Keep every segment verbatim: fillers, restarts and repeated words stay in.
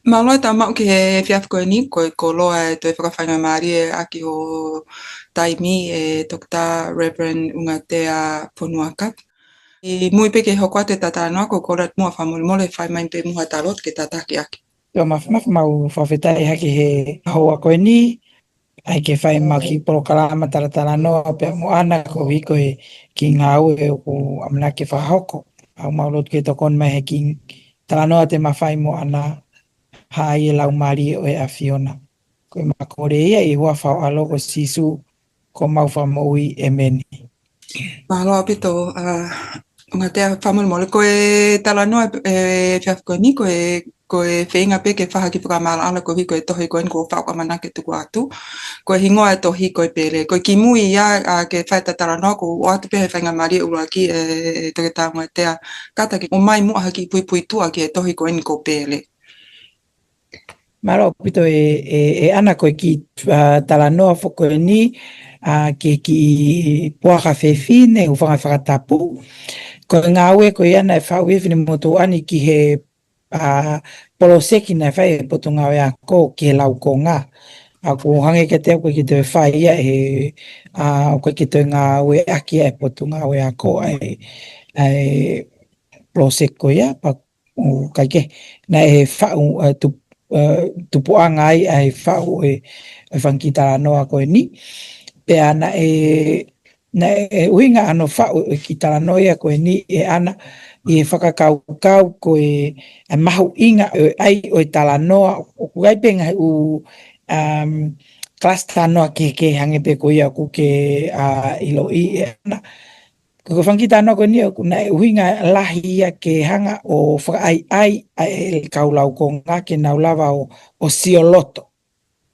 Mālō e tau maʻu ki he efiafi ko eni, ko e koloa e toe fakafaingamālie ʻaki ho taimi e Toketā Reverend ʻUngatea Fonuakata. ʻI muʻa pē ke hoko atu e talanoa, ʻoku ou kole atu muʻa fakamolemole fai mai pē muʻa ha talanoa ke tataki ʻaki. ʻIo, māf-, māf-, mau fakafetaʻi hake he houa ko eni, ʻai ke fai mai ki he polokalama talatalanoa pea mo ʻAna koeʻuhi ko e kiʻi ngāue ʻoku ʻamanaki ke fakahoko. ʻOku mau lotu ke tokoni mai he kiʻi talanoa te ma fai mo ʻAna, ʻa ia e Laumālie ʻo e ʻAfiona. Ko e ma kole ia ʻi he huafa ho ʻAlo ko Sīsū ko homau Fakamoʻui, ʻēmeni. Mālō ʻaupito, ʻa, ʻUngatea, fakamolemole. Ko e talanoa e efiafi ko eni, ko e, ko e feinga pē ke fai ha kiʻi fakamaʻalaʻala koeʻuhi ko e tohi ko eni ʻoku ou faʻa ʻamanaki ke tuku atu. Ko e hingoa e tohi ko e Pele. Ko e kimuʻa ia, ʻa, ke fai ʻeta talanoa, ʻoku ou ʻoatu pē he faingamālie ʻuluaki e, e Toketā ʻUngatea Kata ke ʻomai muʻa ha kiʻi puipuituʻa ki he tohi ko eni ko Pele. Mālō ʻaupito e, e, e ʻAna ko e kiʻi, ʻa, talanoa foki ko eni, ʻa, ki he kiʻi puaka fefine, hūfanga he fakatapu. Ko e ngāue ko ia naʻe faʻu ʻe he finemotuʻa ni ki he, ʻa, poloseki naʻe fai ʻe he Potungāue Ako ki he laukonga. ʻA, ʻoku hangē kiate au ʻoku ʻikai ke toe fai ia ʻe he, ʻa, ʻoku ʻikai ke toe ngāueʻaki ia ʻe he Potungāue Ako ʻa e, ʻa e poloseki ko ia, pea ʻoku ʻikai ke, naʻe faʻu, ʻa, tup-, ʻa, tupuʻanga ai ʻa e faʻu e, e fanga kiʻi talanoa ko eni. Pea naʻe, naʻe ʻuhinga hono faʻu e kiʻi talanoa ia ko eni ʻe ʻAna ʻi he fakakaukau ko e, e mahuʻinga ʻo e ʻai ʻo e talanoa, ʻoku ʻi ai pē ngaahi ʻū, um, kalasi talanoa kehekehe hangē pē ko ia ʻoku ke, ʻa, ʻiloʻi ʻe ʻAna. Ko e fanga kiʻi talanoa ko eni ʻoku naʻe ʻuhinga lahi ia ke hanga ʻo fakaʻaiʻai ʻa e kau laukonga ke nau lava ʻo, ʻo sioloto.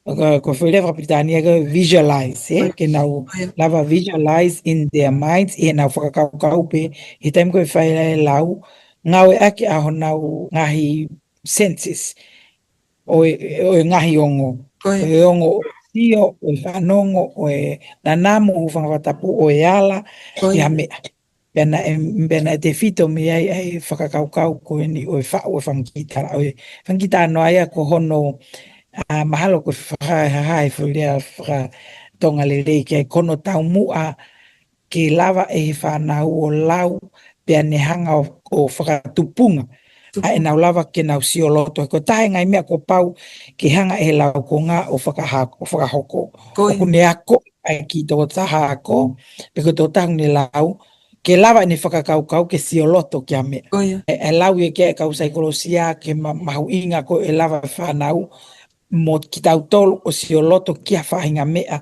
Ko, ko e foʻi lea fakapilitānia ko e visualize, ē? ʻIo. Ke nau ʻIo. lava visualize in their minds, ʻi heʻenau fakakaukau pē, he taimi ko ē ʻe fai ai e lau, ngāueʻaki ʻa honau ngaahi senses, ʻo e, ʻo e ngaahi ongo. ʻIo. ʻO e ongo ʻo e sio, ʻo e fanongo, ʻo e nanamu, hūfanga he fakatapu, ʻo e ala, ʻIo. ki ha meʻa. Pea naʻe, pea naʻe tefito mei ai ʻa e fakakaukau ko eni ʻo e faʻu e fanga kiʻi tala-, ʻo e fanga kiʻi talanoa ia ko hono, ʻa, mahalo ko e faka-, ha, ha, e foʻi lea faka-Tonga lelei ki ai, ko hono taumuʻa ke lava ʻe he fānau ʻo lau, pea ne hanga ʻo, ʻo fakatupunga. Tupu. ʻA ʻenau lava ke nau sioloto. Ko e taha e ngaahi meʻa kuo pau ke hanga ʻe he laukonga ʻo fakaha-, ʻo fakahoko. Ko ia. ʻOku ne ako ʻa e kiʻi tokotaha ako, pe ko e tokotaha ʻoku ne lau, ke lava ʻene fakakaukau ke sioloto ki ha meʻa. Ko ia. ʻE, ʻe lau ia ki ai e kau saikolosia ki he ma-, mahuʻinga ko e lava e fānau mo kitautolu ʻo sioloto ki ha faʻahinga meʻa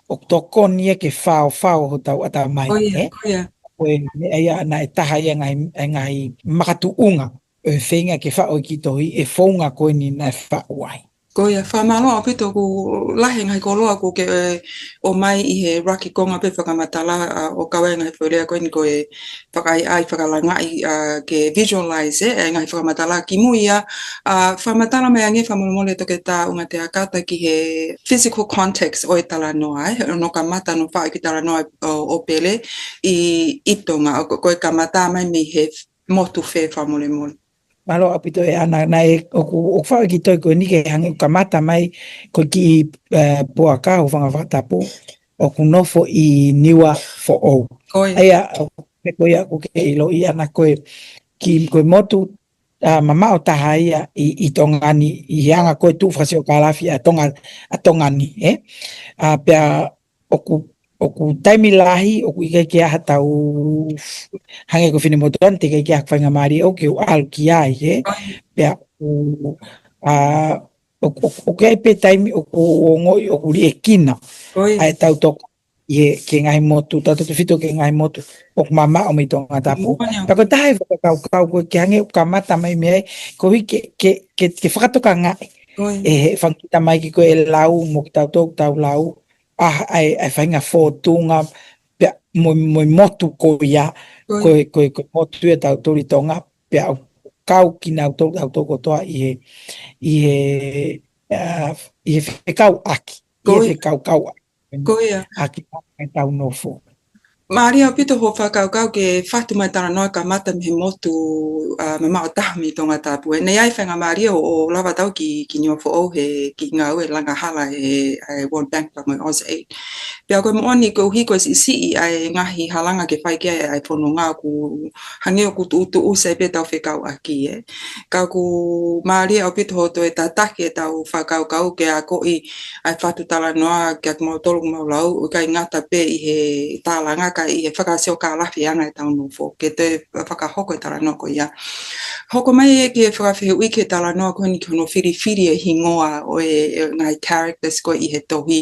ʻoku tokoni ia ke faofao hotau ʻatamai, Ko ia, ē? ko ia. Ko e meʻa ia naʻe taha ia e ngaahi, e ngaahi makatuʻunga ʻo e feinga ke faʻu e kiʻi tohi, e founga ko eni naʻe faʻu ai. Ko ia, fakamālō ʻaupito, ʻoku lahi e ngaahi koloa ʻoku ke, ē, ʻomai ʻi he ʻuluaki konga pē fakamatala, ʻa, ʻo kau ai e ngaahi foʻi lea ko eni ko e fakaʻaiʻai, fakalangaʻi, ʻa, ke visualize, ē, e ngaahi fakamatala kimuʻa ia, ʻa, fakamatala mai ange fakamolemole Toketā ʻUngatea Kata ki he physical context ʻo e talanoa, ē, hono kamata hono faʻu e kiʻi talanoa ʻo, ʻo Pele ʻi, ʻi Tonga, ʻo ko, ko e kamata mai mei he motu fē fakamolemole. Mālō ʻaupito e ʻAna, naʻe ʻoku, ʻoku faʻu e kiʻi tohi ko eni ke hangē ʻoku kamata mai ko e kiʻi, ē, puaka hūfanga he fakatapu ʻoku nofo ʻi Niuafoʻou. Ko ia. ʻA ia, ʻoku, ko ia ʻoku ke ʻiloʻi ʻAna ko e kiʻi, ko e motu, ʻa, mamaʻo taha ia ʻi, ʻi Tonga ni, ʻi he anga ko e tuʻu fakasiokālafi ʻa Tonga, ʻa Tonga ni, ē? ʻA, pea ʻoku, ʻoku taimi lahi, ʻoku ʻikai ke ʻi ai ha tau hangē ko e finemotuʻa ni, teʻeki ai ke ʻi ai ha faingamālie ʻoku ke ʻalu ki ai, ē? Pea ʻoku, ʻa, ʻoku, ʻoku, ʻoku ʻi ai pē taimi ʻoku ongoʻi ʻoku liʻekina ʻa e tau toko ʻi he, ki he ngaahi motu, tautautefito ki he ngaahi motu ʻoku mamaʻo mei Tongatapu. Pea ko e taha e fakakaukau ko ē ke hangē ʻoku kamata mai mei ai, koeʻuhi ke, ke, ke, ke fakatokangaʻi ʻe he fanga kiʻi tamaiki ko ē ʻe lau mo kitautolu ʻoku tau lau, ʻa, ʻa e, ʻa e faʻahinga fōtunga, pea mo, mo e motu ko ia, ko e, ko e, ko e motu ia ʻa tautolu ʻi Tonga, pea ʻoku kau kinautolu, tautolu kotoa ʻi he, ʻi he, ʻa, ʻi he fekauʻaki, ʻi he fekaukauʻaki. Ko ia. ʻAki ʻetau nofo. Mālie ʻaupito hoʻo fakakaukau ke fatu mai talanoa kamata mei he motu, ʻa, mamaʻo taha mei Tongatapu. ʻE, naʻe ʻi ai e faingamālie ʻo, ʻo lava atu ki, ki Niuafoʻou he kiʻi ngāue langa hala ʻa e, ʻa e World Bank pea mo e AusAID. Pea ko e moʻoni koeʻuhi ko e siʻisiʻi ʻa e ngaahi halanga ke fai ki ai ʻa e fononga ʻoku hangē ʻoku tuʻutuʻusi pē ʻetau fekauʻaki, ē. Ka ʻoku mālie ʻaupito hoʻo toe tataki ʻetau fakakaukau ke akoʻi ʻa e fatu talanoa kiate kimautolu ʻoku mau lau, ʻo ʻikai ngata pē ʻi he tālanga ka ʻi he fakasiokālafi ʻa e anga ʻetau nofo, ke toe fakahoko e talanoa ko ia. Hoko mai ē ki he fakafehuʻi ki he talanoa ko eni ki hono filifili e hingoa ʻo e, e ngaahi characters ko ē ʻi he tohi.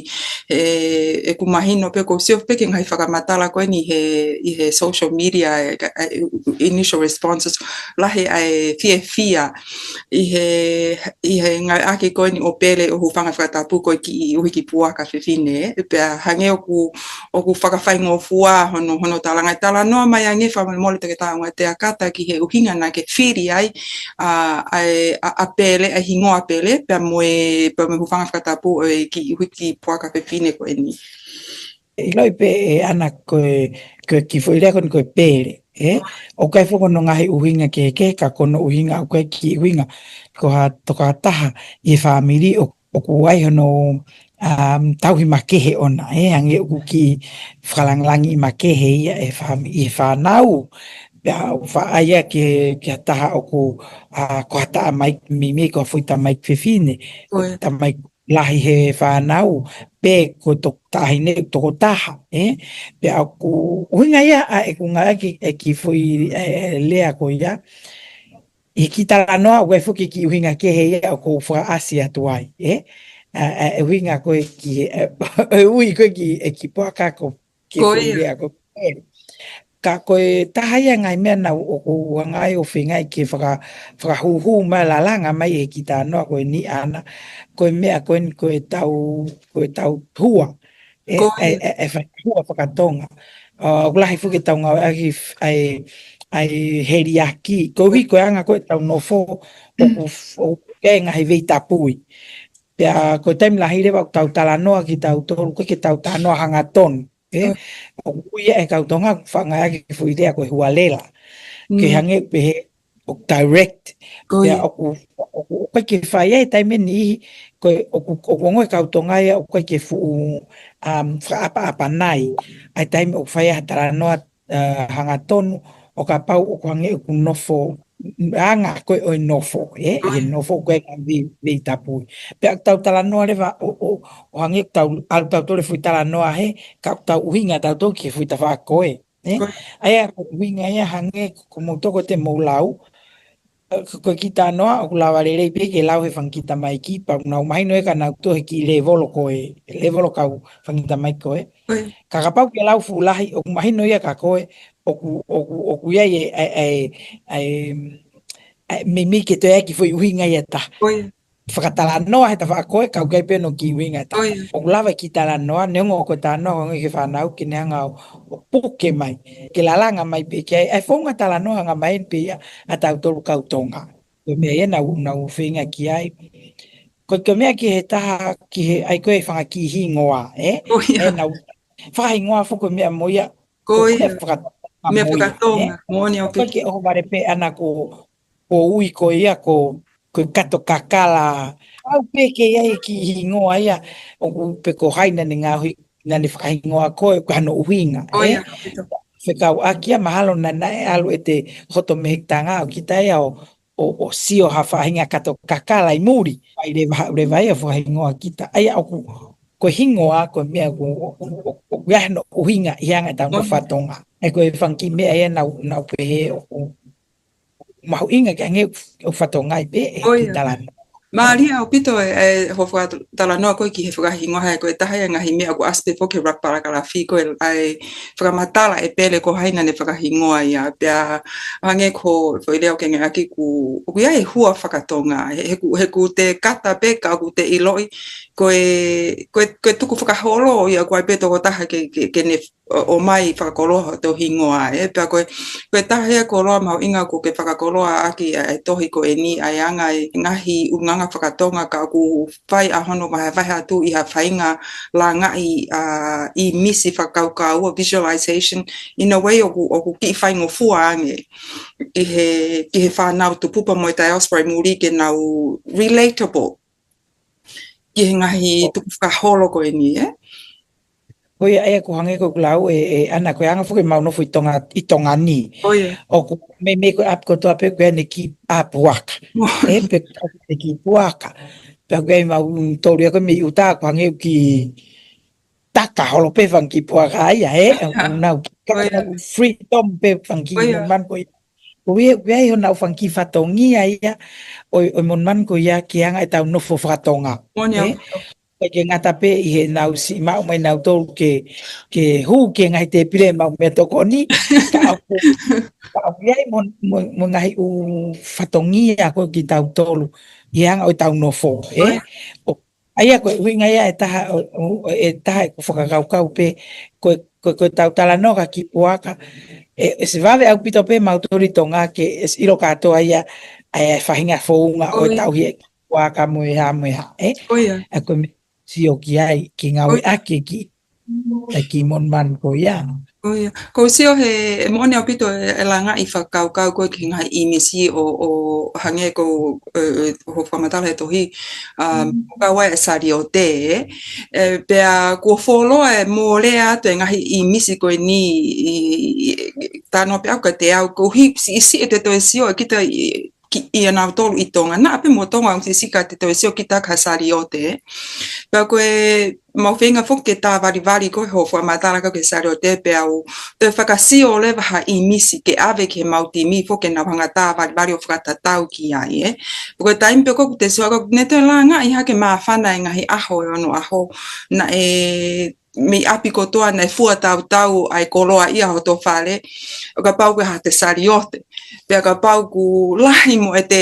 ʻE, ʻoku mahino pē ʻoku ou sio pē ki he ngaahi fakamatala ko eni he, ʻi he social media, e, e, initial responses, lahi ʻa e fiefia ʻi he, ʻi he ngāueʻaki ko eni ʻo Pele ʻo Hūfanga he Fakatapu ko e kiʻi ʻuhiki puaka fefine, pea hangē ʻoku, ʻoku fakafaingofua hono, hono talanga. Talanoa mai ange fakamolemole Toketā Ongoatea Kata ki he ʻuhinga naʻa ke fili ai, ʻa, ʻa e, ʻa, ʻa Pele, ʻa e hingoa Pele, pea mo e, pea mo e Hūfanga he Fakatapu ʻo e kiʻi ʻuhiki puaka fefine ko eni. ʻIloʻi pē ʻe ʻAna ko e, ko e kiʻi foʻi lea ko eni ko e Pele, ē? ʻOku ʻi ai foki hono ngaahi ʻuhinga kehekehe, ka ko hono ʻuhinga ʻoku ʻikai ke ʻuhinga ko ha tokotaha ʻi he fāmili ʻo, ʻoku ʻi ai hono, um, tauhi makehe ʻona, ē? Hangē ʻoku kiʻi fakalangilangiʻi makehe ia ʻe he fāmi-, ʻe he fānau. Pea ʻoku faʻa ʻai ia ki he, ki ha taha ʻoku, ʻa, ko ha tamaiki mimi, ko ha foʻi tamaiki fefine, ʻOi. tamaiki lahi he fānau, pe ko e tok-, taʻahine tokotaha, ē? Pea ʻoku ʻuhinga ia ʻa ʻeku ngāueʻaki e kiʻi foʻi, e, e lea ko ia. ʻI he kiʻi talanoa, ʻoku ʻi ai foki e kiʻi ʻuhinga kehe ia ʻoku ou fakaʻasi atu ai, ē? ʻA, ʻa, e ʻuhinga ko e kiʻi, e, e ui ko e kiʻi, e kiʻi puaka ko, kiʻi Ko foʻi ia. lea ko e Ka ko e taha ia ngaahi meʻa naʻa ku, ʻoku ou hanga ai ʻo feinga ke faka-, fakahūhū mai lalanga mai e kiʻi talanoa ko eni ʻAna. Ko e meʻa ko eni ko ʻetau, ko ʻetau hua. E, Ko e, ia. e, e fa-, hua fakatonga. ʻA, ʻoku lahi foki ʻetau ngāueʻaki f-, ʻa e, ʻa e heliaki. Koeʻuhi ko e anga ko ē ʻetau nofo ʻoku f-, ʻoku ʻi ai e ngaahi veitapui. Pea ko e taimi lahi leva ʻoku tau talanoa kitautolu, ʻoku ʻikai ke tau talanoa hangatonu. Ē, ʻOi. ʻoku ui ia ʻe he kau Tonga, ʻoku faʻa ngāueʻaki e foʻi lea ko e hualela. Ke Mm. hangē pē he ʻoku direct. Ko Pea ia. ʻoku, ʻoku, ʻoku ʻikai ke fai ia he taimi ʻe niʻihi, ko e ʻoku, ʻoku ongoʻi e kau Tonga ia ʻoku ʻikai ke fuʻu, um, fakaʻapaʻapanai. ʻA e taimi ʻoku fai ai ha talanoa, uh, hangatonu, ʻo kapau ʻoku hangē ʻoku nofo, anga ko ē ʻo e nofo, ē, ʻi he ʻOi. nofo ko ē ka vi, veitapui. Pea ʻoku tau talanoa leva ʻo, ʻo, ʻo hangē ʻoku tau, ʻalu tautolu e foʻi talanoa he, ka ʻoku tau ʻuhinga tautolu ki he foʻi tafaʻaki ko ē, ē. ʻOi. ʻA ia ko e ʻuhinga ia hangē ko, ko moutolu ko ē te mou lau, ē, ko, ko e kiʻi talanoa ʻoku lava lelei pē ke lau he fanga kiʻi tamaiki pea ʻoku nau mahino ē ka nau tō he kiʻi lēvolo ko ē, lēvolo kau fanga kiʻi tamaiki ko ē. ʻOi. Ka kapau ke lau fuʻu lahi, ʻoku mahino ia kia koe, ʻoku, ʻoku, ʻoku ʻi ai e, e, e, e, e, meimei ke toe ʻai e kiʻi foʻi ʻuhinga ia ʻe taha. ʻOi. Fakatalanoa he tafaʻaki ko ē, ka ʻoku ʻikai pē hono kiʻi ʻuhinga ʻe taha. ʻOi. ʻOku lava e kiʻi talanoa, neongo ko e talanoa ko ē ki he fānau ke ne hanga ʻo, ʻo puke mai, ke lalanga mai pē ki ai, ʻa e founga talanoa hanga mai pē ia ʻa tautolu kau Tonga. Ko e meʻa ia naʻa ku, naʻa ku feinga ki ai. Ko e, ko e meʻa ki he taha, ki he, ʻa e ko e fanga kiʻi hingoa, ē? ʻOi. Ē, naʻa ku fakahingoa foki e meʻa mo ia, Ko ko e ia. meʻa fakatonga Meʻa mo ia, fakatonga, ē? moʻoni ʻOku ʻikai ʻaupito. ke ʻohovale pē ʻAna ko, ko e ui ko ia ko, ko e kato kakala. ʻAu pē ke ʻi ai e kiʻi hingoa ia, ʻoku pe ko hai naʻa ne ngaohi, naʻa ne fakahingoa koe, ko hano ʻuhinga, ʻOi, ē? ʻaupito. Fekauʻaki ia mahalo naʻa, naʻe ʻalu ʻete hoto mehekitanga ʻo kita ia ʻo, ʻo, ʻo sio ha faʻahinga kato kakala ʻi muli. ʻAi leva, haʻu leva ia ʻo fakahingoa kita. ʻA ia ʻoku, ko e hingoa, ko e meʻa ʻoku, ʻoku, ʻoku, ʻoku ʻi ai hano ʻuhinga ʻi he anga ʻetau ʻOi. nofo fakatonga. ʻA ia ko e fanga kiʻi meʻa ia naʻa, naʻa ku pehē ʻoku mahuʻinga ke hangē ʻoku fakatonga ai pē e ʻOi. kiʻi talanoa. Mālie ʻaupito e, e, hoʻo fakatalanoa ko ē ki he fakahingoa he ko e taha ia e ngaahi meʻa ʻoku ʻasi pē foki he ʻuluaki palakalafi ko ē ʻa e fakamatala ʻe Pele ko hai naʻa ne fakahingoa ia. Pea hangē ko e foʻi lea ʻoku ke ngāueʻaki ʻoku, ʻoku ʻi ai e hua fakatonga. He, he ʻoku, he ʻoku te kata pē ka ʻoku te ʻiloʻi ko e, ko e, ko e tukufakaholo ia ʻoku ʻai pē tokotaha ke, ke, ke ne ʻo, ʻomai fakakoloa hoto hingoa, ē. Pea ko e, ko e taha ia e koloa mahuʻinga ʻoku ke fakakoloa ʻaki ʻa e tohi ko eni, ʻa e anga e ngaahi ʻulungaanga fakatonga ka ʻoku fai ʻa hono vahevahe atu ʻi ha faʻahinga langaʻi, ʻa, ʻīmisi fakakaukau ʻo visualization in a way ʻoku, ʻoku kiʻi faingofua ange ki he, ki he fānau tupu pea mo e diaspora ʻi muli ke nau relatable ki he ngaahi tukufakaholo ko eni, ē? Ko ia, ʻa ia ʻoku hangē ko ʻeku lau ē, ē, ʻAna, ko e anga foki ʻemau nofo ʻi Tonga, ʻi Tonga ni. Ko ia. ʻOku meimei ko e ʻapi kotoa pē ko eni kiʻi puaka. Ē, pe ko e kiʻi puaka. Pea ko e mau tolu ia ko e mei ʻuta ʻoku hangē ʻoku kiʻi taka holo pē fanga kiʻi puaka ia, ē? ʻOku nau kiʻi freedom pē fanga kiʻi monumanu ko ia. Ko ia, ko ia ʻi honau fanga kiʻi fatongia ia ʻo e, ʻo e monumanu ko ia ki he anga ʻetau nofo fakatonga. Moʻoni ʻaupito. ʻIkai ke ngata pē ʻi heʻenau siʻi maʻu mai nautolu ke, ke hū ki he ngaahi tēpile maʻu meʻatokoni. Ka ʻoku, ka ʻoku ʻi ai mo, mo, mo e ngaahi ʻū fatongia ko ē kitautolu ʻi he anga ʻo ʻetau nofo, ē? ʻA ia ko e ʻuhinga ia ʻe taha, ʻo, ʻo, ʻe taha ʻeku fakakaukau pē, ko e, ko e, ko ʻetau talanoa ki he kiʻi puaka, ʻe, ʻe siʻi vave ʻaupito pē mautolu ʻi Tonga ke, ʻe siʻi ʻilo kātoa ia, ʻa e faʻahinga founga ʻo e tauhi e kiʻi puaka mo e hā, mo e hā, ē? ʻA ko e meʻa sio ki ai, ke ngāueʻaki e kiʻi, e kiʻi monumanu ko ia. Ko ia. ʻOku ou sio he, ʻe moʻoni ʻaupito e, e langaʻi fakakaukau ko ē ki he ngaahi ʻīmisi ʻo, ʻo hangē ko, ē, ē, hoʻo fakamatala he tohi, ʻa, ʻoku kau ai e saliote, ē, pea kuo fuoloa e mole atu e ngaahi ʻīmisi ko eni ʻi, ʻi, ʻi, tano pe au ka te au, ko hi, siʻisiʻi ʻete toe sio, ʻe kita ʻi, ki, ʻia nautolu ʻi Tonga. Naʻa pē mo Tonga ʻoku siʻisiʻi ka te toe sio kita ki ha saliote. Pea ko e mau feinga foki ke tāvalivali ko ē hoʻo fakamatala ko ē ki he saliote pea u toe fakasio leva ha ʻīmisi ke ʻave ki heʻemau timi foki ke nau hanga tāvalivali ʻo fakatatau ki ai, ē. Pea ko e taimi pē ko ē ʻoku te sio ʻoku ne toe langaʻi hake māfana e ngaahi ʻaho ʻe ono ʻaho naʻe mei ʻapi kotoa naʻe fua tautau ʻa e koloa ʻia hoto fale, ʻo kapau ko e hā ʻete saliote. Pea kapau ʻoku lahi mo ʻete,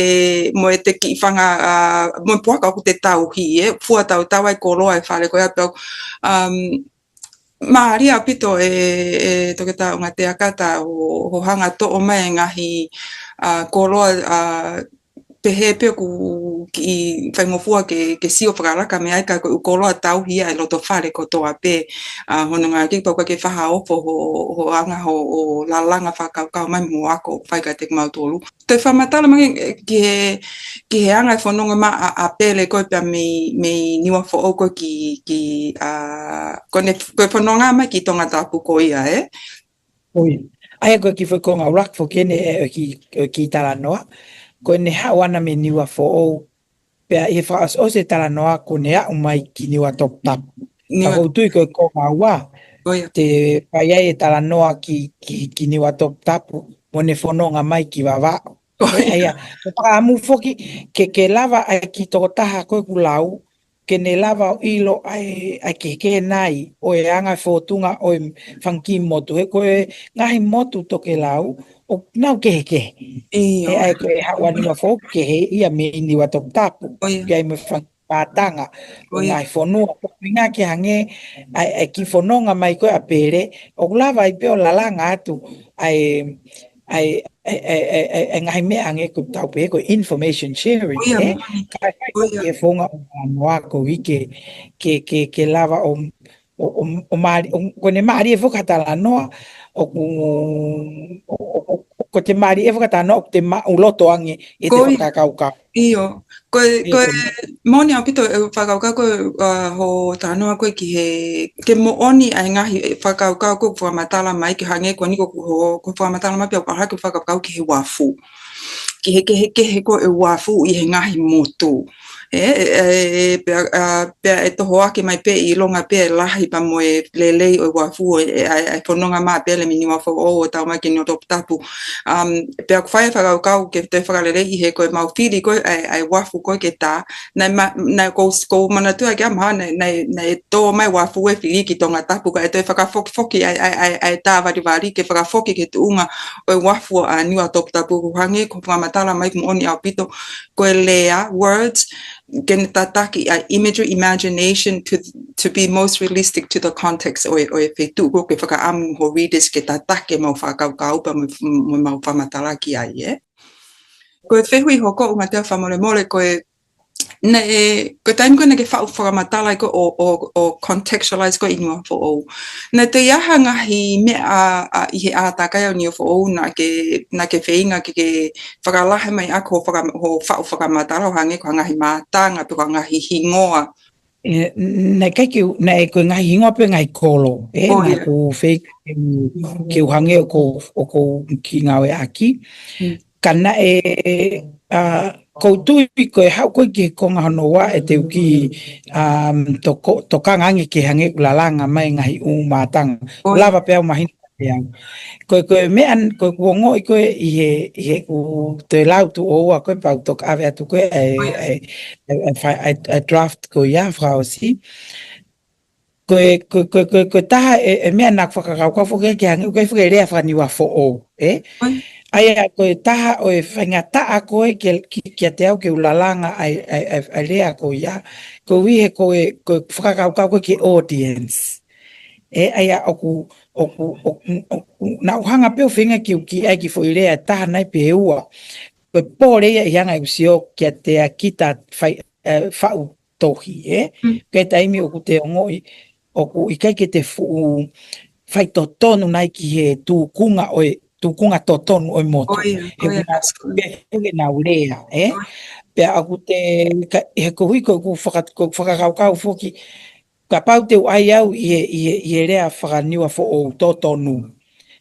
mo ʻete kiʻi fanga, ʻa, mo e puaka ʻoku te tauhi, ē, fua tautau ʻa e koloa e fale ko ia pea, um, mālie ʻaupito ē, ē Toketā ʻUngatea Kata hoʻo, hoʻo hanga toʻo mai e ngaahi, ʻa, koloa, ʻa, pehē pē ʻoku kiʻi faingofua ke, ke sio fakalaka mei ai ka ko e ʻū koloa tauhi ia ʻa e loto fale kotoa pē, ʻa, hono ngāueʻaki pea ʻoku ʻikai ke faʻa ofo hoʻo, hoʻo anga hoʻo, hoʻo lalanga fakakaukau mai mo e ako ʻoku fai kiate kimautolu. Toe fakamatala mai ange, ē, ki he, ki he anga e fononga mai ʻa, ʻa Pele ko ē pea mei, mei Niuafoʻou ko ē ki, ki, ʻa, ko ʻene, ko e fononga mai ki Tongatapu ko ia, ē? ʻOi. ʻA ia ko e kiʻi foʻi konga ʻuluaki foki eni ʻo e kiʻi, ʻo e kiʻi talanoa. Ko ʻene haʻu ʻana mei Niuafoʻou. Pea ʻi he fakaʻosiʻosi e talanoa ko ʻene aʻu mai ki Niuatoputapu. Ka ʻoku ou tui ko e konga ua. Ko ia. Te fai ai e talanoa ki, ki, ki Niuatoputapu. Mo ʻene fononga mai ki Vavaʻu. Ko ia. ʻA ia, ko e fakaʻamu foki ke, ke lava ʻa e kiʻi tokotaha ko ē ʻoku lau, ke ne lava ʻo ʻilo ʻa e, ʻa e kehekehe nai ʻo e anga e fōtunga ʻo e fanga kiʻi motu. He ko e ngaahi motu Tokelau, ʻoku nau kehekehe. ʻIo. He ʻa ia ko e haʻu ʻa Niuafoʻou kehe ia mei Niuatoputapu. Ko ia. Ki ai mo e fanga kiʻi pātanga ʻo e ngaahi fonua. Ko e ʻuhinga ke hangē ʻa e, ʻa e kiʻi fononga mai ko ē ʻa Pele, ʻoku lava ai pē ʻo lalanga atu ʻa e, ʻa e, ʻa e, ʻa e, ʻa e, ʻa e ngaahi meʻa ange ʻoku tau pehē ko e information sharing, ē? Ka ʻi he founga ʻo e talanoa ko ē ke, ke, ke, ke lava ʻo, ʻo, ʻo, ʻo mālie, ʻo, ko ʻene mālie foki ha talanoa, ʻoku, ʻo, ʻo, ʻo, ʻo, ko ʻete mālie foki ha talanoa, ʻoku te maʻu loto ange ʻete fakakaukau. ʻIo, ko e, ko e moʻoni ʻaupito e fakakaukau ko ē, ʻa, hoʻo talanoa ko ē ki he, ke moʻoni ʻa e ngaahi fakakaukau ko ē ʻoku fakamatala mai ke hangē ko eni ko, ko, ko e fakamatala mai pea ʻoku ʻalu hake e fakakaukau ki he uafu. Ki he, ki he, ki he ko e uafu ʻi he ngaahi motu. ʻE, ʻe, ʻe, pea, ʻa, pea ʻe tohoakiʻi mai pē ʻi he ʻilonga pē ʻa e lahi pea mo e lelei ʻo e uafu ʻe, ʻe, ʻa e, ʻa e fononga mai ʻa Pele mei Niuafoʻou ʻo tau mai ki Niuatoputapu. Um, pea ʻoku fai e fakakaukau ke toe fakalelei ʻi he ko e mau fili ko ē ʻa e, ʻa e uafu ko ē ke tā. Naʻe ma-, naʻe ʻoku ou, ʻoku ou manatuʻi ʻaki ʻa e mahalo naʻe, naʻe, naʻe tō mai e uafu ʻo fili ki Tongatapu ka ʻe toe fakafokifoki ʻa e, ʻa e, ʻa e, ʻa e tāvalivali ke fakafoki ki he tuʻunga ʻo e uafu ʻa Niuatoputapu ʻoku hangē ko e fakamatala mai ʻoku moʻoni ʻaupito ko e lea, words, ke ne tataki ʻa e imagery, imagination to, to be most realistic to the context ʻo e, ʻo e feituʻu ko ē ke fakaʻamu ho readers ke tataki ʻemau fakakaukau pea mo, mo ʻemau fakamatala ki ai, ē. Ko e fehuʻi hoko ʻoku ou ngata fakamolemole ko e, naʻe, ko e taimi ko ē naʻa ke faʻu fakamatala ai ko ē ʻo, ʻo, ʻo contextualize ko ē ʻi Niuafoʻou. Naʻe toe ʻi ai ha ngaahi meʻa ʻa, ʻa, ʻi he ʻātakai ʻo Niuafoʻou naʻa ke, naʻa ke feinga ke, ke fakalahi mai ʻaki ho faka-, ho faʻu fakamatala ʻo hangē ko ha ngaahi mātanga pe ko ha ngaahi hingoa. ʻE, naʻe ʻikai ke u, naʻe ko e ngaahi hingoa pe ngaahi kolo, ē, ʻo, naʻa ʻIo. ku feinga ke u, ke u hangē ʻoku ou, ʻoku ou kiʻi ngāueʻaki. Mm. Ka naʻe, ʻa, ʻoku ou tui ko e haʻu ko ē ki he konga hono ua ʻe te u kiʻi, um, toko-, tokanga ange ke hangē ʻoku lalanga mai ngaahi ʻū mātanga. ʻO, ʻIo. Lava pē au mahino pē au. Ko e, ko e meʻa, ko ʻeku ongoʻi ko ē ʻi he, ʻi heʻeku toe lau tuʻo ua ko ē pea u toki ʻave atu ko ē ʻa e, ʻIo. ʻa e, ʻa e, ʻa e, ʻa e, ʻa e draft ko ia fakaʻosi. Ko e, ko e, ko e, ko e, ko e taha e, e meʻa naʻa ku fakakaukau foki ke hangē, ko e foki e lea faka-Niuafoʻou, ē? ʻOi. ʻA ia, ko e taha ʻo e faingataʻa ko ē ke, ki, kiate au ke u lalanga ʻa e, ʻa e, ʻa e, ʻa e lea ko ia. Koeʻuhi he ko e, ko e fakakaukau ko ē ki he audience. Ē, ʻa ia ʻoku, ʻoku, ʻoku, ʻoku, naʻa ku hanga pē ʻo feinga ke u kiʻi ʻai kiʻi foʻi lea ʻe taha nai pe ua. Ko e pole ia ʻi he anga ʻeku sio kiate kita fai, ē, faʻu tohi, ē? Mm. Ko e taimi ʻoku te ongoʻi, ʻoku ʻikai ke te fuʻu faitotonu nai ki he tūkunga ʻo e, tūkunga totonu ʻo e motu. ʻOi, He ʻoku ʻi ai, nau, absolutely. He ʻoku nau lea, ē? ʻOi. Pea ʻoku te, ka, he koeʻuhi ko ʻeku faka-, ko ʻeku fakakaukau foki, kapau te u ʻai au ʻi he, ʻi he, ʻi he lea faka-Niuafoʻou totonu.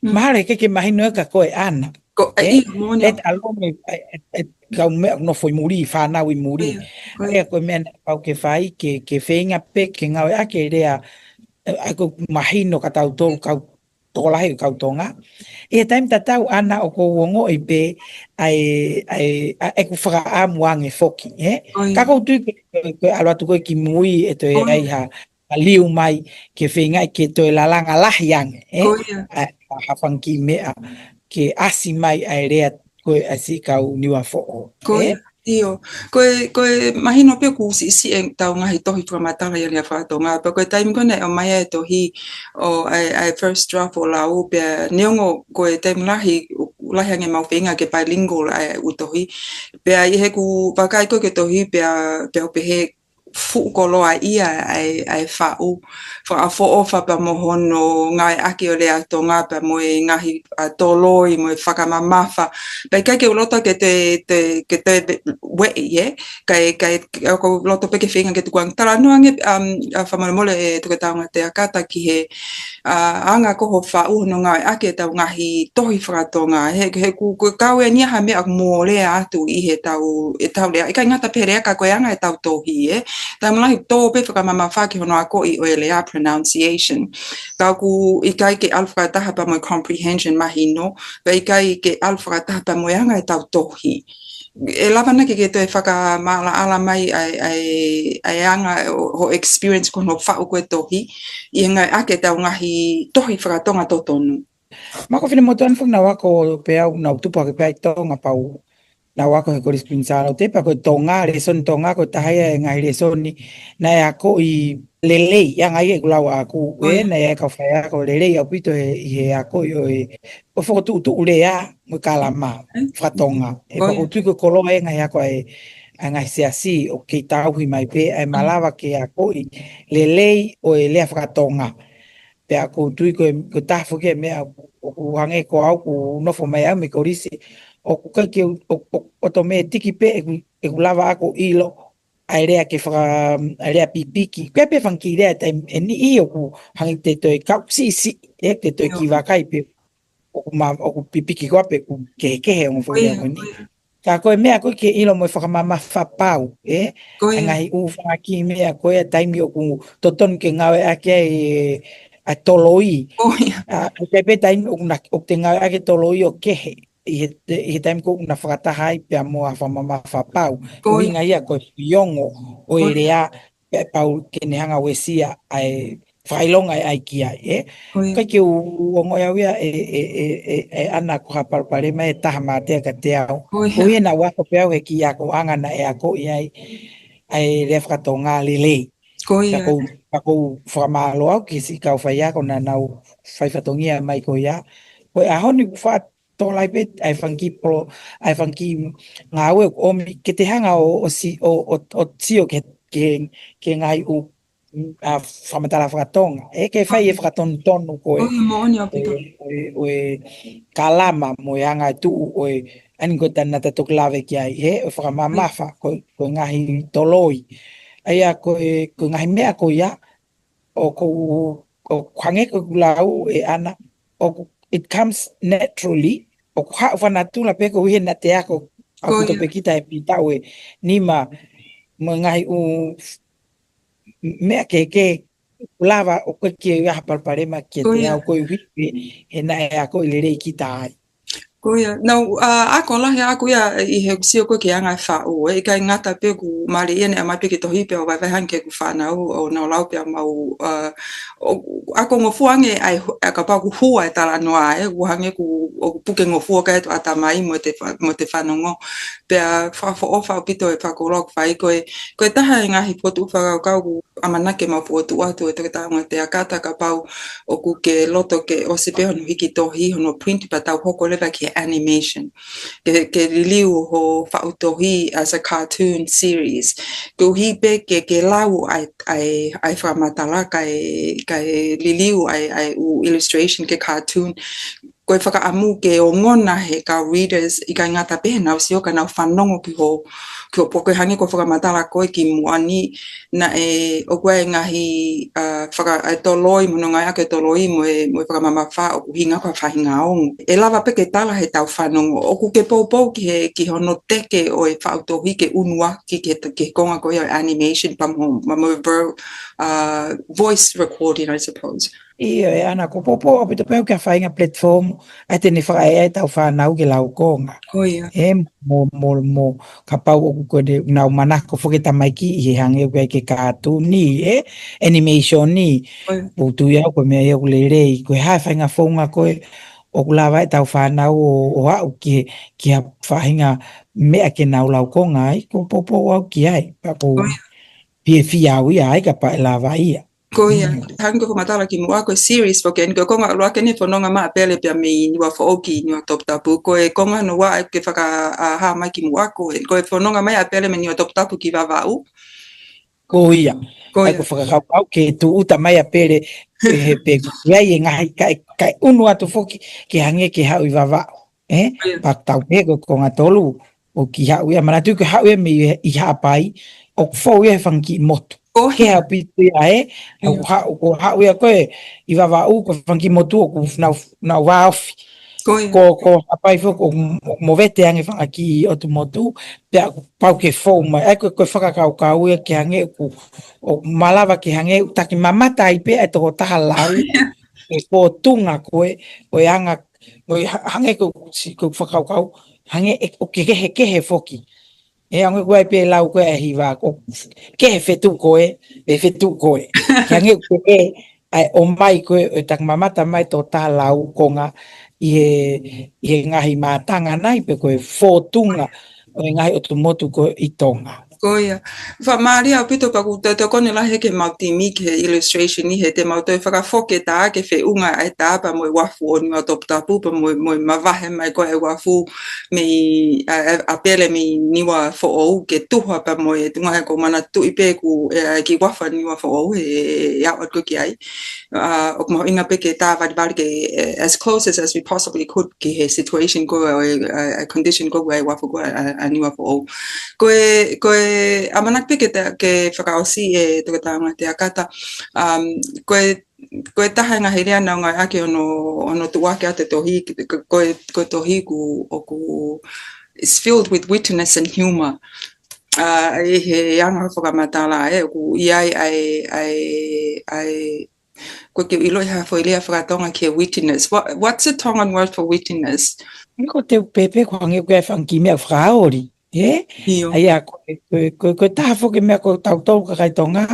Mm. Mahalo he ʻikai ke mahino ʻe koe ʻAna. Ko, ē, ʻIo, moʻoni. Let alone, ē, ē, ē, kau meʻa ʻoku nofo ʻi muli, fānau ʻi muli. ʻIo, ʻIo. ʻA ia ko e meʻa naʻa pau ke fai, ke, ke feinga pē, ke ngāueʻaki e lea, ē, ʻa ia ʻoku mahino kia tautolu kau tokolahi ʻo e kau Tonga. ʻI he taimi tatau ʻAna ʻoku ou ongoʻi pē ʻa e, ʻa e, ʻa ʻeku fakaʻamu ange foki, ē? ʻOi. Ka ʻoku ou tui ko e, ko e, ko e ʻalu atu ko ē ki mui ʻe toe ʻOi. ʻi ai ha, ha liu mai ke feinga ke toe lalanga lahi ange, ē? ʻOi. ʻA, ʻa ha fanga kiʻi meʻa ke ʻasi mai ʻa e lea ko ē ʻa siʻi kau Niuafoʻou, Ko ē? ia, ʻio. Ko e, ko e mahino pē ʻoku siʻisiʻi ʻetau ngaahi tohi fakamatala ʻi he lea faka-Tonga. Pea ko e taimi ko ē naʻe ʻomai ai e tohi ʻo ʻa e, ʻa e first draft ʻo lau pea neongo ko e taimi lahi, lahi ange ʻemau feinga ke bilingual ʻa e ʻū tohi. Pea ʻi heʻeku vakai ko ē ki he tohi pea, pea u pehē fuʻu koloaʻia ʻa e, ʻa e faʻu. Fakaʻofoʻofa pea mo hono ngāueʻaki ʻo e lea Tonga pea mo e ngaahi, ʻa, toloi mo e fakamamafa. Pea ʻikai ke u loto ke te, te, ke te ueʻi, ē? Kae, kae, ʻoku ou loto pē ke feinga ke tukuange. Talanoa ange, um, ʻa, fakamolemole ʻe Toketā Ongatea Kata ki he, ʻa, anga ko ē hoʻo faʻu hono ngāueʻaki ʻetau ngaahi tohi faka-Tonga. He, he ʻoku, ʻoku kau eni ia ha meʻa ʻoku mole atu ʻi heʻetau, ʻetau lea. ʻIkai ngata pē he lea ka ko e anga ʻetau tohi, ē. Taimi lahi tō pē fakamamafa ki hono akoʻi ʻo e lea, pronunciation. Ka ʻoku ʻikai ke ʻalu fakataha pea mo e comprehension mahino, pea ʻikai ke ʻalu fakataha pea mo e anga ʻetau tohi. ʻE lava naʻa ke, ke toe fakamaʻalaʻala mai ʻa e, ʻa e, ʻa e anga ʻo, hoʻo experience ko hono faʻu ko ē tohi, ʻi he ngāueʻaki ʻetau ngaahi tohi faka-Tonga totonu. Mako fine motuʻa ni foki naʻa ku ako pē au naʻa ku tupu hake pē au ʻi Tonga pea u, naʻa ku ako he Kolisi Kuini Sālote pea ko e Tonga, lēsoni Tonga ko e taha ia e ngaahi lēsoni naʻe akoʻi lelei, ʻa e ngaahi ʻeku lau ʻaʻaku, ʻOi. ē, naʻe ʻi ai e kau faiako lelei ʻaupito he, ʻi he akoʻi ʻo e, ʻo e fokotuʻutuʻu lea mo e kalama Ē? faka-Tonga. ʻE ʻOi. pea ʻoku ou tui ko e koloa e ngaahi ako ʻa e, ʻa e ngaahi siasi ʻoku kei tauhi mai pē ʻa e Mm. malava ke akoʻi lelei ʻo e lea faka-Tonga. Pea ʻoku ou tui ko e, ko e taha foki e meʻa ʻoku hangē ko au ʻoku nofo mai au mei Kolisi. ʻOku ʻikai ke u, ʻo, ʻo, ʻotometiki pē ʻeku, ʻeku lava ʻaku ʻilo ʻa e lea ke faka-, ʻa e lea pipiki. Ko e pē fanga kiʻi lea taimi ʻe niʻihi ʻoku hangē te toe kau siʻisiʻi, ē, te toe ʻIo. kiʻi vakai pē ʻoku ma-, ʻoku pipiki koā pe ʻoku kehekehe ongo foʻi ʻIo, lea ko eni. ʻIo. Ka ko e meʻa ko ē ke ʻilo mo e fakamamafa pau, ē? ʻA e ʻIo. ngaahi ʻū fanga kiʻi meʻa ko ē taimi ʻoku totonu ke ngāueʻaki ai e, ʻa e toloi. ʻIo. ʻA, ʻoku ʻi ai pē taimi ʻoku na-, ʻoku te ngāueʻaki e toloi ʻo kehe. ʻI he, ʻi he taimi ko ē ʻoku na fakataha ai pea mo ha fakamamafa pau. ʻIo. ʻUhinga ia ko e fiongo ʻo e ʻIo. lea pea pau ke ne hanga ʻo uesia ʻa e fakaʻilonga ʻe ʻai ki ai, ē? ʻIo. ʻIkai ke u ongoʻi au ia ʻe, ʻe, ʻe, ʻe, ʻe ʻAna ko ha palopalema ʻe taha mātea kiate au. ʻIo. ʻUhinga naʻa ku ako pē au he kiʻi akoʻanga naʻe akoʻi ai. ʻa e lea fakatonga lelei. Ko ia. Ka ʻoku ou, ka ʻoku ou fakamālō au ki he siʻi kau faiako naʻa nau fai fatongia mai ko ia. Ko e ʻaho ni kuo faʻa tolai pē ʻa e fanga kiʻi polo, ʻa e fanga kiʻi ngāue ʻoku ʻomi ke te hanga ʻo, ʻo si-, ʻo, ʻo, ʻo sio ki he, ki he, ki he ngaahi ʻū, ʻa, fakamatala fakatonga. ʻE ke fai e fakatonutonu ko e, Ko ia, moʻoni ʻaupito. ʻo e, ʻo e, ʻo e kalama mo e anga e tuʻu ʻo e, ʻa eni ko e taimi naʻa ta toki lave ki ai, he, ʻo e fakamamafa, ko, ko e ngaahi toloi. ʻA ia ko e, ko e ngaahi meʻa ko ia, ʻoku, ʻoku hangē ko ʻeku lau ʻe ʻAna, ʻoku, it comes naturally, ʻoku haʻu fanatula pē koeʻuhi he naʻa te ako, Ko ʻaupito ia. pē kita he pita ʻo e nima mo e ngaahi ʻū meʻa kehekehe, lava ʻo ke ke ʻi ai ha palopalema ke Ko te ia. au koeʻuhi he, he naʻe akoʻi lelei kita ai. Ko ia. Nau, ʻa, ako lahi ʻaʻaku ia ʻi he sio ko ē ki he anga e faʻu, ʻe ʻikai ngata pē ʻoku mālie ʻene ʻomai pē ki he tohi pea ʻo vaivai hangē ko ʻeku fānau ʻo nau lau pea mau, ʻa, ʻo, ako ngofua ange ai, ʻa, kapau ʻoku hua e talanoa ē, ʻoku hangē ʻoku, ʻoku puke ngofua ʻa e ʻatamai mo e te fa-, mo e te fanongo. Pea fakaʻofoʻofa ʻaupito e fakakoloa ʻoku fai ko ē, ko e taha e ngaahi potu fakakaukau ʻoku ʻamanaki ke mau fokotuʻu atu ʻe Toketā Ngātea Kata kapau ʻoku ke loto ke ʻosi pē hono hiki tohi, hono print pea tau hoko leva ki he animation. Ke, ke liliu ho faʻu tohi as a cartoon series. Koeʻuhi pē ke, ke lau ʻa e, ʻa e, ʻa e fakamatala kae, kae liliu ʻa e, ʻa e ʻū illustration ki he cartoon. Ko e fakaʻamu ke ongona he kau readers ʻikai ngata pē heʻenau sio ka nau fanongo ki ho, ki ho pō ko ē hangē ko e fakamatala ko ē kimuʻa ni naʻe ʻoku ʻi ai e ngaahi, ʻa, faka-, ʻa e toloi mo hono ngāueʻaki e toloi mo e, mo e fakamamafa ʻoku hinga ko e faʻahinga ongo. ʻE lava pē ke tala heʻetau fanongo. ʻOku ke poupou ki he, ki hono teke ʻo e faʻu tohi ke ʻunuaki ki he, ki he konga ko ia ʻo e animation pea mo, mo, mo e ver-, ʻa, voice recording, I suppose. ʻIo, ʻe ʻAna, ʻoku ou poupou ʻaupito pē au ki ha faʻahinga platform ʻe te ne fakaʻeʻa ʻetau fānau ke lau konga. Ko ia. ʻE mo, mo, mo, kapau ʻoku ko ē nau manako foki e tamaiki ʻi he hangē ʻoku ʻi ai e kātuni, ʻe, animation ni. Ko ia. ʻOku ou tui au ko e meʻa ia ʻoku lelei, ko e hā e faʻahinga founga ko ē ʻoku lava ʻetau fānau ʻo, ʻo aʻu ki he, ki ha faʻahinga meʻa ke nau lau konga ai, ʻoku ou poupou au ki ai, pea ʻoku ou Ko ia. fiefia au ia ai kapau ʻe lava ia. Ko ia, Mm. hangē ko e fakamatala kimuʻa ko e series foki eni, ko e konga ʻuluaki eni fononga mai ʻa Pele pea mei Niuafoʻou ki Niuatoputapu. Ko e konga hono ua ʻoku ke faka-, ʻa, hā mai kimuʻa ko e, ko e fononga mai ʻa Pele mei Niuatoputapu ki Vavaʻu. Ko ia. Ko ʻA ia. ia ko e fakakaukau ke tūʻuta mai ʻa Pele, ʻe he pe ʻoku ʻi ai e ngaahi kae, kae ʻunu atu foki ke hangē ke haʻu ʻi Vavaʻu. ʻE? Ko ia. Pea tau pehē ko e konga tolu, ʻoku haʻu ia, manatuʻi ko e haʻu ia mei ʻi Haʻapai, ʻoku fou ia he fanga kiʻi motu. Ko ia. Kehe ʻaupito ia ʻe, ʻIo. ʻoku haʻu, ko e haʻu ia ko ē ʻi Vavaʻu ko e fanga kiʻi motu ʻoku nau, nau vāofi. Ko ia. Ko, ko Haʻapai foki ʻoku, ʻoku movete ange fanga kiʻi ʻotu motu, pea ʻoku pau ke fou mai. ʻA ia ko e, ko e fakakaukau ia ke hangē ʻoku, ʻoku malava ke hangē ʻoku takimamata ai pē ʻa e tokotaha lau, ʻe fōtunga ko ē, ʻo e anga, ʻo e ha-, hangē ko si-, ko e fakakaukau, hangē ʻe, ʻoku kehekehe foki. ʻE hangē ʻoku ʻi ai pē lau ko ē ʻa e hiva, ʻoku kehe fetuʻu ko ē, pe fetuʻu ko ē. Ke hangē ʻoku ʻi ai ʻa e ʻomai ko ē, ʻo e takimamata mai tokotaha lau konga ʻi he, ʻi he ngaahi mātanga nai pe ko e fōtunga ʻo e ngaahi ʻotu motu ko ē ʻi Tonga. Ko ia. Fakamālie ʻaupito pea ʻoku te, te kole lahi ki he mau timi ki he illustration ni he te mau toe fakafoki e tā ke feʻunga ʻa e tā pea mo e uafu ʻo Niuatoputapu pea mo e, mo e mavahe mai ko ē e uafu mei, ʻa, ʻa, ʻa Pele mei Niuafoʻou ke tuha pea mo e tuʻunga he ʻoku ou manatuʻi pē ʻoku, ʻe, ʻe kiʻi uafu ʻa Niuafoʻou he, he, he aʻu atu ko ē ki ai. ʻA, ʻoku mahuʻinga pē ke tā valivali ke, ʻe, as close as, as we possibly could ki he situation ko ē, ʻa, ʻa condition ko ē, ʻa e uafu ko ē, ʻa, ʻa Niuafoʻou. Ko e, ko e ʻamanaki pē ke ta-, ke fakaʻosi ʻe Toketā Ngātea Kata, um, ko e, ko e taha e ngaahi lea naʻa ku ngāueʻaki hono, hono tuʻuaki ʻa e tohi, ko, ko e, ko e tohi ʻoku, ʻoku, it's filled with wittiness and humor. ʻA, ʻi he anga fakamatala ē, ʻoku ʻi ai ʻa e, ʻa e, ʻa e, ko e kiʻi ʻilo ʻi ha foʻi lea fakatonga ki he wittiness. What, what's the Tongan word for wittiness? ʻIo, ko e teu pēpē ko e hangē ko e fanga kiʻi meʻa fakaoli, ē? ʻIo. ʻA ia, ko e, ko e, ko e, ko e taha foki e meʻa ko tautolu kakai Tonga,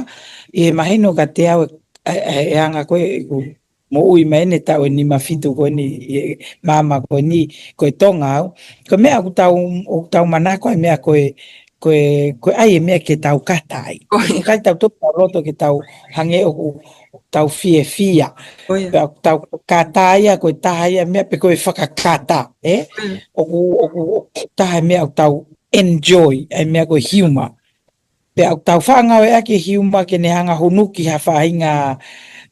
ʻi he mahino kiate au ʻe, ʻe, ʻe anga ko ē ʻeku moʻui mai ʻeni taʻu ʻe nima fitu ko eni, ʻi he maama ko eni, ko e Tonga au. Ko e meʻa ʻoku tau, ʻoku tau manako ai e meʻa ko e, ko e, ko e ʻai e meʻa ke tau kata ai. Ko ia. ʻIkai tau toki tau loto ke tau hangē ʻoku tau fiefia. Ko ia. Pea tau kata ia, ko e taha ia meʻa pe ko e fakakata, ē? Ko ia. ʻOku, ʻoku, ʻoku taha e meʻa ʻoku tau enjoy, ʻa e meʻa ko e humor. Pea ʻoku tau faʻa ngāueʻaki e humor ke ne hanga hunuki ha faʻahinga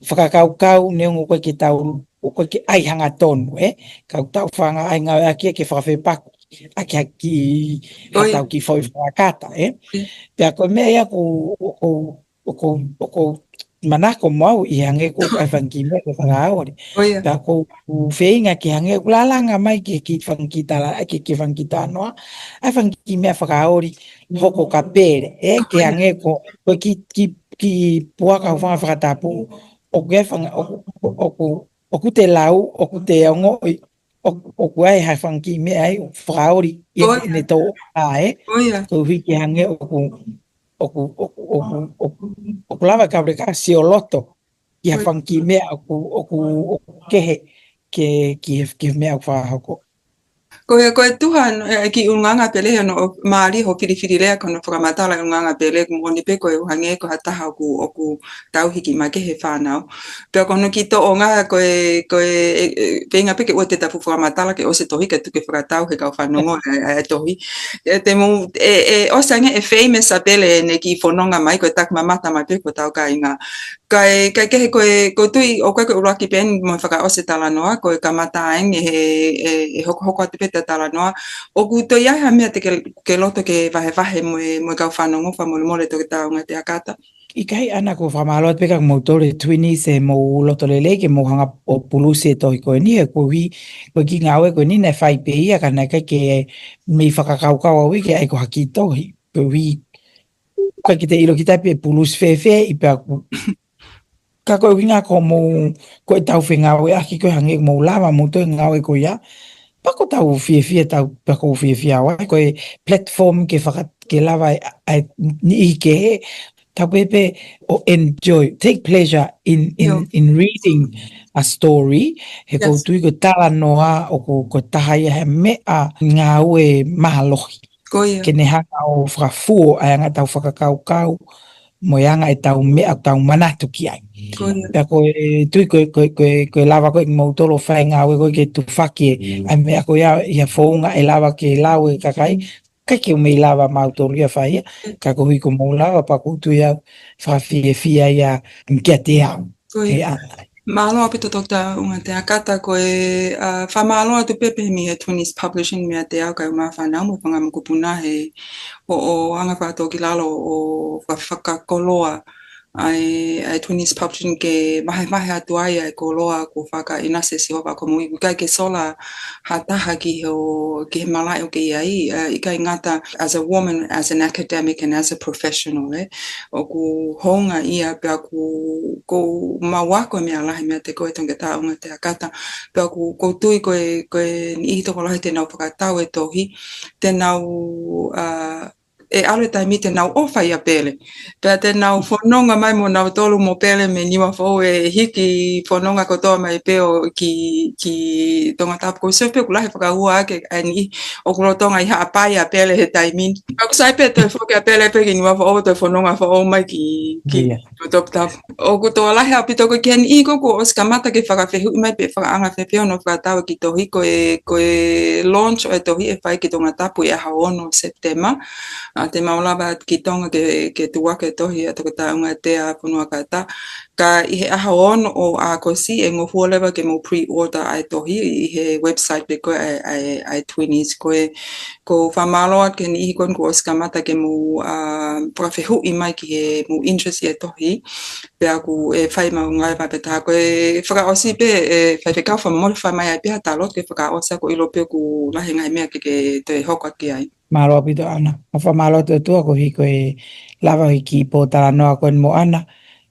fakakaukau neongo ko e ke tau, ko e ke ʻai hangatonu, ē? Ka ʻoku tau faʻa ngāueʻaki ke fakafepaku ʻaki ha kiʻi, Ko ia. ʻetau kiʻi foʻi fakakata, ē? Ko ia. Pea ko e meʻa ia ʻoku, ʻoku, ʻoku, ʻoku manako mo au ʻi hangē ko e ʻai fanga kiʻi meʻa ke fakaoli. Ko ia. Pea ʻoku ou feinga ke hangē ʻoku lālanga mai ke, ke fanga kiʻi tala, ke, ke fanga kiʻi talanoa. ʻAi fanga kiʻi meʻa fakaoli, hoko ka pele, ē, ke Ko ia. hangē ko, ko e kiʻi, kiʻi, kiʻi puaka ʻoku fanga fakatapu, ʻoku ʻai fanga, ʻoku, ʻoku, ʻoku te lau, ʻoku te ongoʻi, ʻoku, ʻoku ʻai ha fanga kiʻi meʻa ai, ʻoku fakaoli, ʻi Ko ia. ʻene tō, ʻa ē, Ko ia. koeʻuhi ke hangē ʻoku, ʻoku, ʻoku, ʻoku, ʻoku, ʻoku lava ka ʻoku leka sio loto, ʻi ha Ko ia. fanga kiʻi meʻa ʻoku, ʻoku, ʻoku kehe, ke, ki he, ki he meʻa ʻoku fakahoko. Ko ia, ko e tuha, ē, ki he ʻulungaanga pele, ʻa hono mālie hoʻo filifili lea, ko hono fakamatala ʻulungaanga pele, ʻoku moʻoni pē ko e ʻuhinga ko ha taha ʻoku, ʻoku tauhi kiʻi makehe fānau. Pea ko hono kiʻi tōʻonga, ko e, ko e, ʻe, ʻe, feinga pē ke ʻoua te ta fuʻu fakamatala ke ʻosi e tohi, ke tuku ke fakatau he kau fanongo ʻa e, ʻa e tohi. ʻE te mou, ʻe, ʻe ʻosi ange ʻe famous ʻa pele ʻene kiʻi fononga mai, ko e taki mamata mai pē ko hotau kāinga. Kae, kae kehe ko e, ʻoku ou tui, ʻoku ʻikai ko e ʻuluaki pē eni mo e fakaʻosi e talanoa, ko e kamata eni he, ʻe, ʻe hokohoko atu pē ʻeta talanoa. ʻOku toe ʻi ai ha meʻa te ke, ke loto ke vahevahe mo e, mo e kau fanongo, fakamolemole Toketā Ungatea Kata? ʻIkai, ʻAna, ʻoku ou fakamālō atu pē kia moutolu e Twinnies he mou loto lelei ke mou hanga ʻo pulusi e tohi ko eni, he koeʻuhi, ko e kiʻi ngāue ko eni naʻe fai pē ia, ka naʻe ʻikai ke mei fakakaukau au ia ke ʻai ko ha kiʻi tohi. Koeʻuhi, ʻikai ke te ʻilo kita pe pulusi fēfē, ʻi pea ʻoku Ka ko e ʻuhinga ko mou, ko ʻetau fengāueʻaki ko e hangē mou lava mou toe ngāue ko ia. Pea ʻoku tau fiefia, tau, pea ʻoku ou fiefia au ai, ko e platform ke faka-, ke lava ʻe, ʻe niʻihi kehe, tau pehē pē ʻo enjoy, take pleasure in, in, Io. in reading a story, he ʻoku ou Yes. tui ko e talanoa ʻoku, ko e taha ia he meʻa ngāue mālohi. Ko ia. Ke ne hanga ʻo fakafuo ʻa e anga ʻetau fakakaukau, mo e anga ʻetau meʻa ʻoku tau manatu ki ai. Ko ia. Pea ʻoku ou tui ko e, ko e, ko e, ko e lava ko ē kimoutolu ʻo fai e ngāue ko ē ke tufaki ē, Mm. ʻa e meʻa ko ia ʻi ha founga ʻe lava ke lau ʻe he kakai, ʻikai ke mei lava mautolu ia ʻo fai ia, Mm. ka koeʻuhi ko hoʻomou lava pea ʻoku ou tui au fakafiefia ia kiate au. Ko ia. ʻE ʻAna. Mālō ʻaupito Toketā Ungatea Kata, ko e, ʻa, fakamālō atu pē pē mei he Twinnies Publishing meiate au kae ʻumaʻā e fānau mo e fanga mokopuna he hoʻo, hoʻo anga fakatōkilalo ʻo fa-, fakakoloa ʻa e, ʻa e Twinnies Publishing ke vahevahe atu ai ʻa e koloa kuo fakaʻinasi ʻe Sihova ki homou ivi, ʻikai ke sola ha taha ki ho, ki he malaʻe ʻoku ke ʻi ai, ʻa, ʻikai ngata as a woman, as an academic and as a professional, ē. ʻOku hounga ia pea ʻoku, ʻoku ou maʻu ʻa e meʻa lahi meiate koe Toketā Ungatea Kata. Pea ʻoku, ʻoku ou tui ko e, ko e niʻihi tokolahi te nau fakatau e tohi, te nau, ʻa, ʻe ʻalu e taimi te nau ʻofa ʻia Pele. Pea te nau fononga mai mo nautolu mo Pele mei Niuafoʻou ʻe hiki fononga kotoa mai pē ʻo ki, ki Tongatapu. ʻOku ou sio pē ʻoku lahi e fakaʻuhinga ke ʻai ni ʻoku lolotonga ʻi Haʻapai ʻa Pele he taimi ni. Ka ʻoku sai pē toe foki ʻa Pele pē ki Niuafoʻou, toe fononga foʻou mai ki, ki Ia. Toputapu. ʻOku tokolahi ʻaupito ko e kiʻi niʻihi ko ē kuo ʻosi kamata ke fakafehuʻi mai pe fakaanga fēfē hono fakatau e kiʻi tohi, ko e, ko e launch ʻo e tohi ʻe fai ki Tongatapu ʻi he ʻaho ono Sepitema. ʻA, te mau lava ki Tonga ke, ke tuku hake e tohi ʻa Toketā Ungatea Fonuakata. Ka ʻi he ʻaho ono ʻo ʻAokosi ʻe ngofua leva ke mou pre-order ʻa e tohi ʻi he website pē ko ē ʻa e, ʻa e, ʻa e Twinnies. Ko e, ʻoku ou fakamālō atu ki he niʻihi ko eni kuo ʻosi kamata ke mou, ʻa, fakafehuʻi mai ki he mou interest ʻi he tohi. Pea ʻoku ou fai ʻemau ngāue fakataha. Ko e fakaʻosi pē, ʻe Faifekau, fakamolemole fai mai ai pē ha tala ke fakaʻosi, ʻoku ou ʻilo pē ʻoku lahi e ngaahi meʻa ke, ke toe hoko atu ki ai. Mālō ʻaupito ʻAna. ʻOku ou fakamālō atu ʻOtua koeʻuhi ko e lava e kiʻi pōtalanoa ko eni mo ʻAna,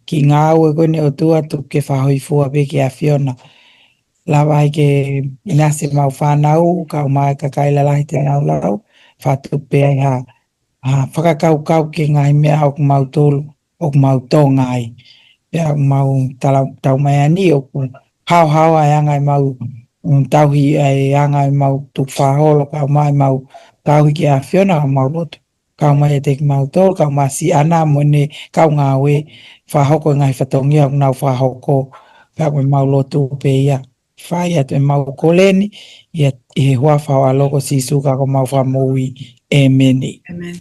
kiʻi ngāue ko eni ʻOtua tuku ke fakahōifua pē ki he ʻAfiona. Lava ai ke ʻinasi ʻemau fānau, kae ʻumaʻā e kakai lalahi te nau lau, fakatupu pē ai ha, ha fakakaukau ki he ngaahi meʻa ʻoku mautolu, ʻoku mau Tonga ai. Pea ʻoku mau tala, tau mai ʻanai ʻoku haohaoa e anga ʻemau, mm, tauhi, e anga ʻemau tukufakaholo, kae ʻumaʻā ʻemau tauhi ki he ʻAfiona, ʻoku mau lotu. Kau mai ʻiate kimautolu, kau mai siʻana mo ʻene kau ngāue, fakahoko e ngaahi fatongia ʻoku nau fakahoko, pea ko ʻemau lotu pē ia. Fai atu ʻemau kole ni, ia ʻi he huafa ʻo ho ʻAlo ko Sīsū ko homau Fakamoʻui. ʻĒmeni. ʻĒmeni.